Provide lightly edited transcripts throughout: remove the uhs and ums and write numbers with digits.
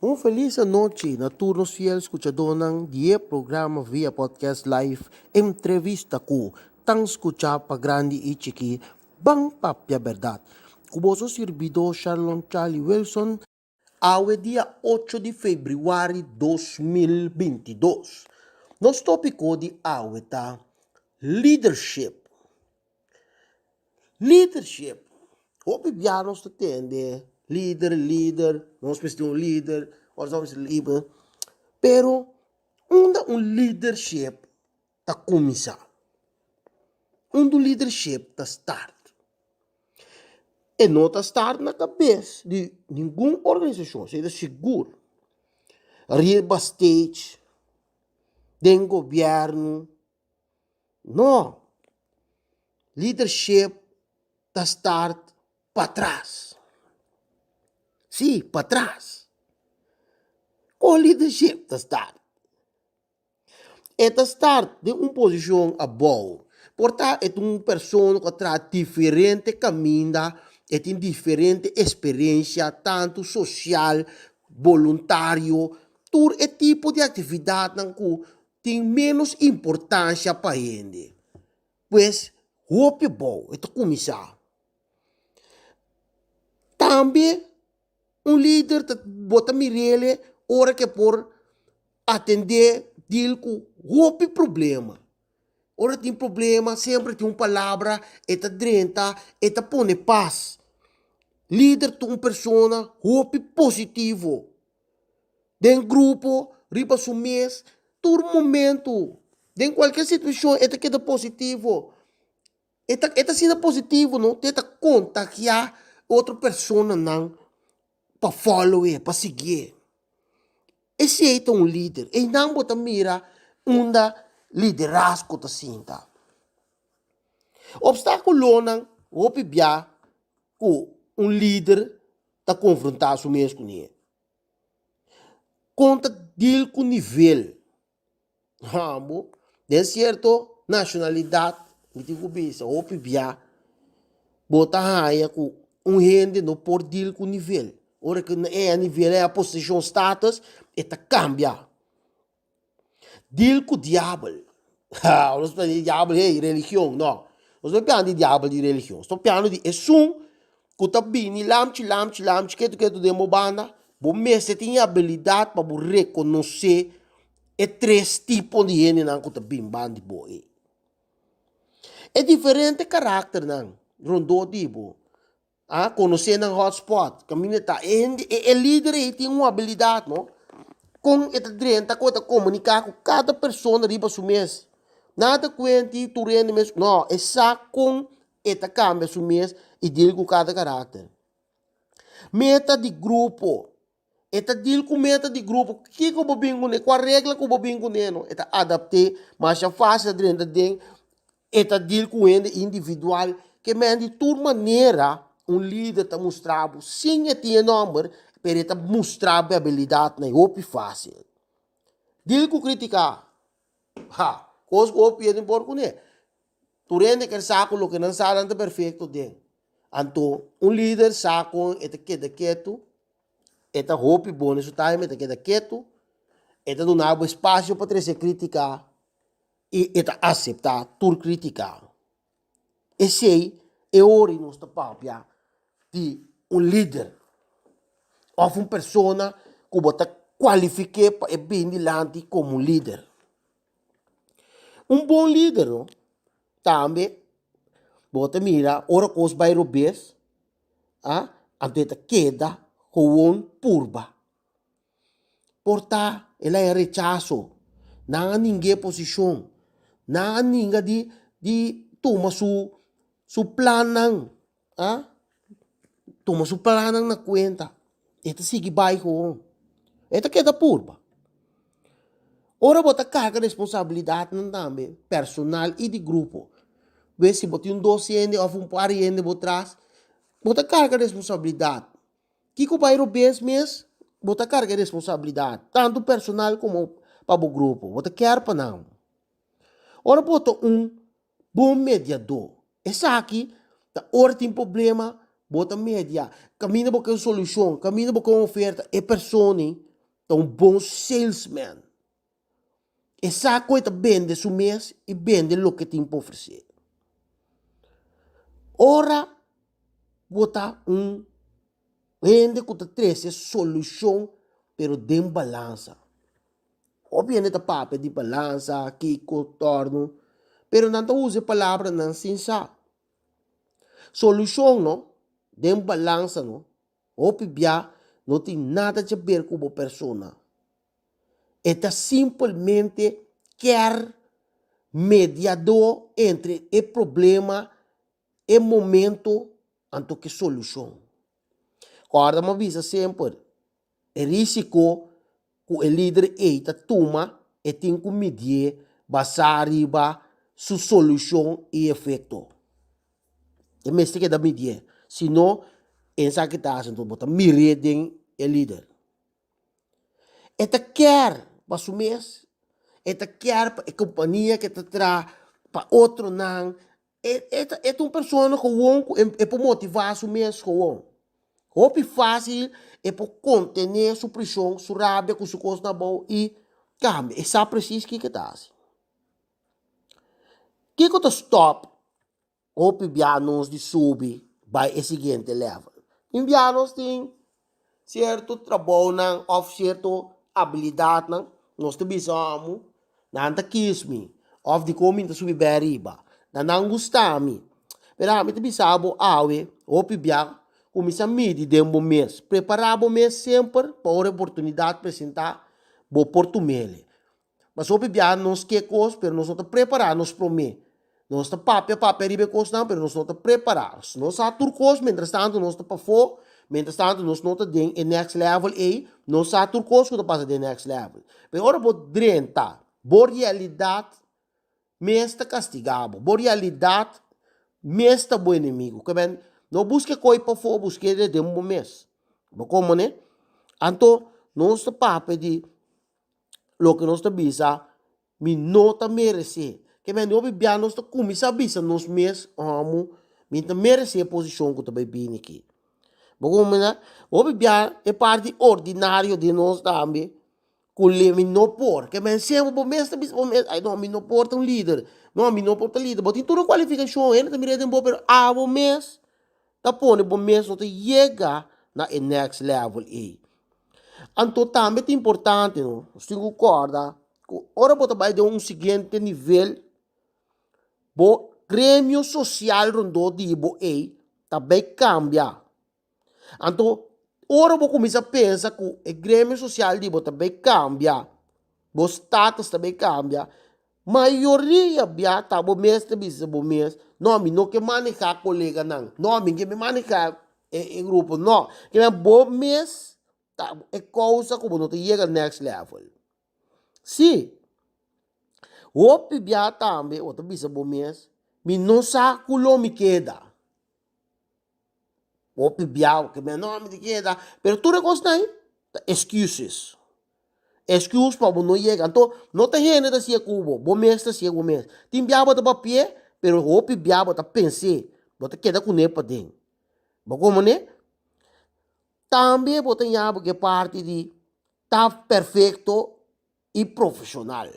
Un felis anochi na tur nos fiel skuchadónan di e programa via podcast live Entrevista ku tan skuchá pa grandi i chikí Ban Papia Bèrdat ku boso sirbidó Sharlon Charlie Wilson. Awe dia ocho di febrüari 2022. Nos tópiko di awe ta Leadership. Leadership, hopi bia nos ta tende lider, lider, nos mester un lider, nos mester un lider, pero unda un leadership ta kuminsá? Unda un leadership ta start? E no ta start na kabes di ningun organisashon, esei ta sigur. Riba stage, den gobièrnu, no. Leadership ta start patras. Sí, patras. Kon leadership ta start? E ta start den un posishon abou. Por ta e ta un persona ku a traha diferente kaminda, e tin diferente eksperensia tantu sosial, boluntario, tur e tipo di aktividatnan ku tin ménos importansha pa hende. Pues hopi abou e ta kuminsá. Tambe Un lider ta bo ta mir'el ora ke por atendé deal ku hopi problema. Ora tin problema semper tin un palabra e ta drenta, e ta pone pas. Lider ta un persona hopi positivo den grupo, riba su mes, tur momento, den kualke situashon e ta keda positivo. E ta e ta asina positivo no te ta kontagiá otro personanan pa follow e, pa siguié. Esei ta un lider. Einan bo ta mira unda liderazgo ta sinta. Opstákulonan hopi bia ku un lider ta konfrontá su mes kuné. Kon ta deal ku nivel? Hambo, den sierto nashonalidat, mi tin ku bisa hopi bia, bo ta haña ku un hende no por deal ku nivel. Ora ku e a nivel, e a posishon, status, e ta kambia. Deal ku diabel. Ha, nos ta di diabel, hey, religion, no. Nos no ta piando di diabel di religion. Nos ta piando di esun ku ta bini lamchi, lamchi, lamchi, ketu, ketu den bo banda. Bo mester tin e abilidat pa bo rekonosé e tres tipo di hendenan ku ta bin ban di bo ei. E diferente karakternan rondó di bo, a konosé nan hotspot, kaminda ta. E hende, e lider ei tin un abilidat no, kon e ta drenta, kon e ta komuniká ku kada persona riba su mes. Nada kuenti tur hende mes, no, e sa kon e ta kambia su mes i deal ku kada karakter. Meta di grupo. E ta deal ku meta di grupo. Kiko bo bin kuné? Kua regla ku bo bin kuné no? E ta adapt'é masha fásil ta drenta den. E ta deal ku hende individual. Ke men di tur manera un lider ta mustra bo sin e tin e nòmber, pero e ta mustra bo e abilidatnan ei hopi fásil. Deal ku kritika. Ha! Kos ku hopi hende por kuné. Tur hende ker sa ku loke nan sa nan ta perfekto den. Anto un lider sa kon e ta keda ketu, e ta hopi bon den su time, e ta keda ketu, e ta duna bo espasio pa trese kritika i e ta aseptá tur kritika. Esei e ora nos ta papia di un lider òf un persona ku bo ta kualifik'é pa e bin dilanti komo un lider. Un bon lider no tambe bo ta mira ora kos bai robes a anto e ta keda gewoon purba. Por ta el a haña rechaso, nan a ninga e posishon, nan a ninga di di tuma su su plannan a tuma su plannan na kuenta. E ta sigui bai gewoon. E ta keda purba. Ora bo ta karga responsabilidatnan tambe, personal i di grupo, wes si bo tin un dos hende òf un par hende bo tras, bo ta karga responsabilidat. Kiko bai robes mes, bo ta karga e responsabilidat, tantu personal komo pa bo grupo. Bo ta kèr pa nan. Ora bo ta un bon mediadó, esaki ta ora tin problema, bo ta media. Kaminda bo ke un solushon, kaminda bo ke un oferta, e persona ei. ta un bon salesman. E sa ku e ta bende su mes i bende loke e tin pa ofresé. Ora bo ta un hende ku ta trese solushon pero den balansa. Hopi hende ta papia di balansa, kiko, tòrnu, pero nan ta usa e palabranan sin sa. Solushon no, den balansa no, hopi bia no tin nada djaber ku bo persona. E ta simpelmente kier mediadó entre e problema, e momento anto ku e solushon. Kòrda mi a bisa semper, e risiko ku e lider ei ta tuma e tin ku midié basá riba su solushon i efekto. E mester keda midié, si no esaki ta hasi anto bo ta mir'é den e lider. E ta kier pa su mes, e ta kier pa e kompania ke ta traha, pa otronan. E e ta e ta un persona gewoon ku e por motivá su mes gewoon. Hopi fásil e por kontené su preshon, su rabia ku su kosnan abou i kambia. E sa presis kiko e ta hasi. Kiko ta stòp Hopi bia nos di subi bai e siguiente level. Tin bia nos tin sierto trabounan òf sierto abilidatnan, nos ta bisa omu, nan ta kiss mi òf dikon mi ta subi bai ariba, na nan gusta mi. Pero ami ta bisa bo awe, hopi bia kuminsá midi den bo mes, prepará bo mes semper pa ora e oportunidat presentá bo por tum'el. Pasobra hopi biaha nos ke kos, pero nos no ta prepará nos promé. Nos ta papia papia riba e kosnan, pero nos no ta prepará. Nos sa tur kos, mientrastantu nos ta pafó, mientrastantu nos no ta den e next level ei, nos sa tur kos ku ta pasa den e next level. Pero ora bo drenta, bo realidat mes ta kastigá bo, bo realidat mes ta bo enemigu. Ke men, no buska e koi pafó, busk'é den bo mes. Bo komo ne? Anto nos ta papia di loke nos ta bisa, Mi no ta meresé. Ke men hopi bia nos ta kuminsá bisa nos mes, Omo, mi ta meresé e posishon ku ta bai bini aki. Bo kuminsá, hopi bia e parti ordinario di nos tambe ku le mi no por. Ke men semper bo mes ta bisa bo mes, ai no, mi no por ta un lider. No, mi no por ta lider. Bo tin tur e kualifikashon, hende ta mira den bo, pero abo mes ta pone bo mes no ta yega na e next level ei. Anto tambe ta importante no, nos tin ku kòrda ku ora bo ta bai den un siguiente nivel, bo gremio sosial rondó di bo ei ta bai kambia. Anto ora bo kuminsá pensa ku e gremio sosial di bo ta bai kambia, bo status ta bai kambia, Mayoria bia ta bo mes ta bisa bo mes, no, mi no ke maneha koleganan, no, mi ke maneha e e grupo, no. Kibera bo mes ta e kousa ku bo no ta yega next level. Sí, hopi bia tambe bo ta bisa bo mes, mi no sa ku lo mi keda. Hopi bia bo ke mi no, mi ta keda, pero tur e kosnan ei ta excuses. Excuse pa bo no yega. Anto, no ta hende ta siña ku bo, bo mes ta siña ku bo mes. Tin bia bo ta papia, pero hopi bia bo ta pens'é, bo ta keda kuné paden. Bo komo ne? Tambe bo ta ña bo ke parti di ta perfekto i profeshonal.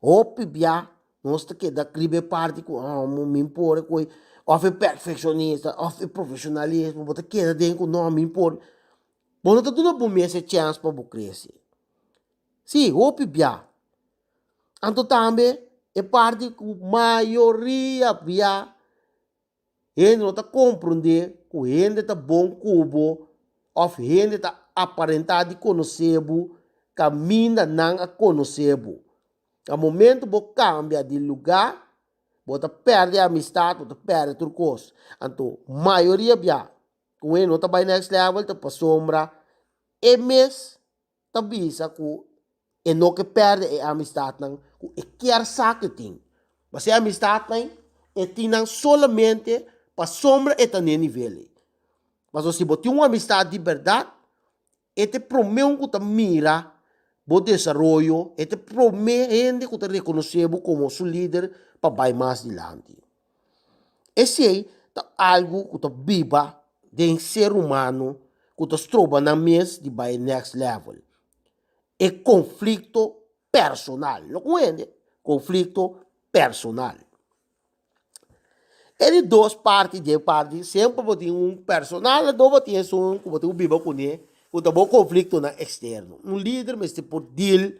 Hopi bia nos ta keda riba e parti ku oh mi por e koe, òf e perfekshonista, òf e profeshonalismo, bo ta keda den ku no mi por. Bo no ta duna bo mes e chèns pa bo krese. Sí, hopi bia. Anto tambe e parti ku mayoria bia hende no ta komprondé ku hende ta bon ku bo òf hende ta aparentá di konosé bo kaminda nan a konosé bo. Na momento bo kambia di lugá, bo ta pèrdè amistat, bo ta pèrdè tur kos. Anto mayoria bia Ku e no ta bai next level ta pasobra e mes ta bisa ku e no ke pèrdè e amistatnan ku e kier sa ku e tin. Pasobra e amistatnan e tin nan solamente pasobra e ta n'e nivel ei. Pasobra si bo tin un amistat di bèrdat e ta e promé un ku ta mira bo desaroyo, e ta e promé hende ku ta rekonosé bo komo su lider pa bai mas dilanti. Esei ta algu ku ta biba den ser humano ku ta stroba nan mes di bai next level. E konflikto personal. Lo ku hende, konflikto personal. E di dos parti di e parti, semper bo tin un personal anto bo tin esun ku bo tin ku biba kuné ku ta bo konfliktonan eksterno. Un lider mester por deal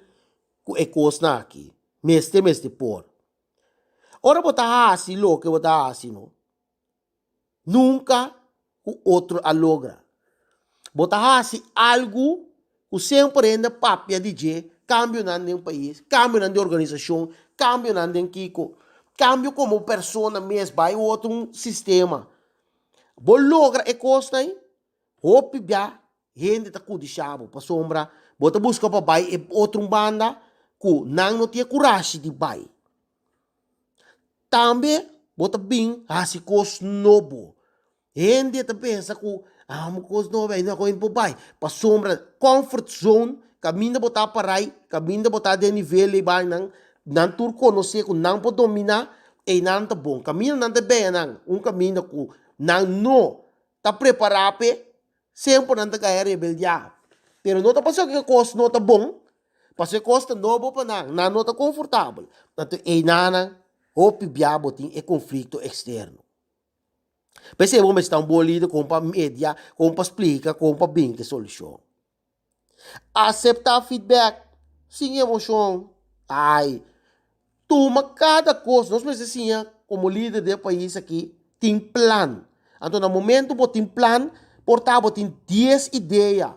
ku e kosnan aki. Mester mester por. Ora bo ta hasi loke bo ta hasi no, Nunka ku otro a logra. Bo ta hasi algu ku semper hende papia di dje, kambionan den pais, kambionan den organisashon, kambionan den kiko, kambio komo persona mes bai otro un sistema. Bo logra e kosnan ei, hopi bia hende ta kudisha bo pasobra bo ta buska pa bai e otro un banda ku nan no tin e kurashi di bai. Tambe bo ta bin hasi kos nobo. Hende ta pensa ku amo kos nobo ainda ku por bai. Pasobra comfort zone kaminda bo ta parai, kaminda bo ta den nivel ei bai nan, nan tur konosé ku nan por dominá, einan ta bon. Kaminda nan ta bea nan un kaminda ku nan no ta prepará p'e, semper nan ta gaya rebeldiá. Pero no ta pasobra ku e kos no ta bon, Pasobra e kos ta nobo pa nan, nan no ta konfortabel. Anto einanan hopi bia bo tin e konflikto eksterno. P'esei bo mester ta un bon lider kon pa media, kon pa splika, kon pa bin ku e solushon. Aseptá feedback sin emoshon. Ai, tuma kada kos. Nos mester siña komo lider den e pais aki tin plan. Anto na momento bo tin plan, por ta bo tin dies idea.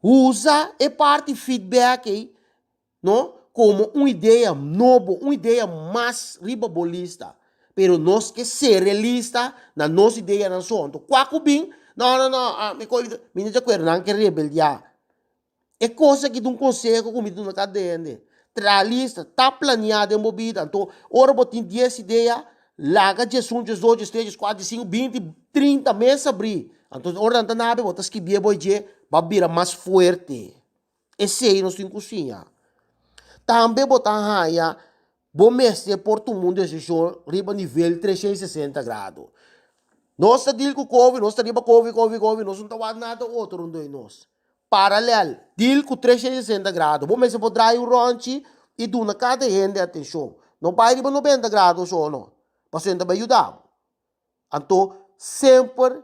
Usa e parti feedback ei, no, komo un idea nobo, un idea mas riba bo lista. Pero nos ke sera e lista na nos ideanan so. Anto kua ku bin, no, no, no, ah, mi koi, mi no ta akuerdo, nan ke rebeldiá. E kos aki ta un konseho ku mi ta duna kada hende. Traha lista, ta planiá den bo bida. Anto ora bo tin dies idea, laga diesun, diesdos, diestres, dieskuater, diesinku, binti, 30 mes abrí. Anto ora nan ta nabe bo ta skibié bo dje bo a bira mas fuerte. Esei nos tin ku siña. Tambe bo ta haña bo mester por tuma un desishon riba nivel 360 grado. Nos ta deal ku covid, nos ta riba covid, covid, covid, nos no ta wak nada otro rondó di nos. Paralel, deal ku 360 grado. Bo mester por draai un rònchi i duna kada hende atenshon. No bai riba 90 grado so no, pasobra nan ta bai yuda bo. Anto semper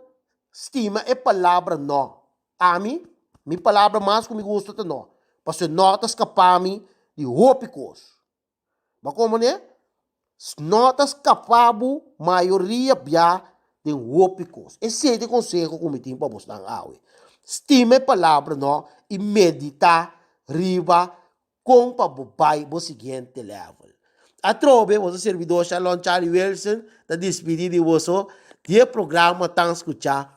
stima e palabra no. Ami, mi palabra mas ku mi gusta ta no. Pasobra no ta skapa mi di hopi kos. Bo a komprende? No ta skapa bo mayoria bia den hopi kos. Esei ta e konseho ku mi tin pa bosnan awe. Stima e palabra no i medita riba Kon pa bo bai bo siguiente level. Atrobe boso servidor Shalom Charlie Wilson ta dispidi di boso di e programa tan skuchá.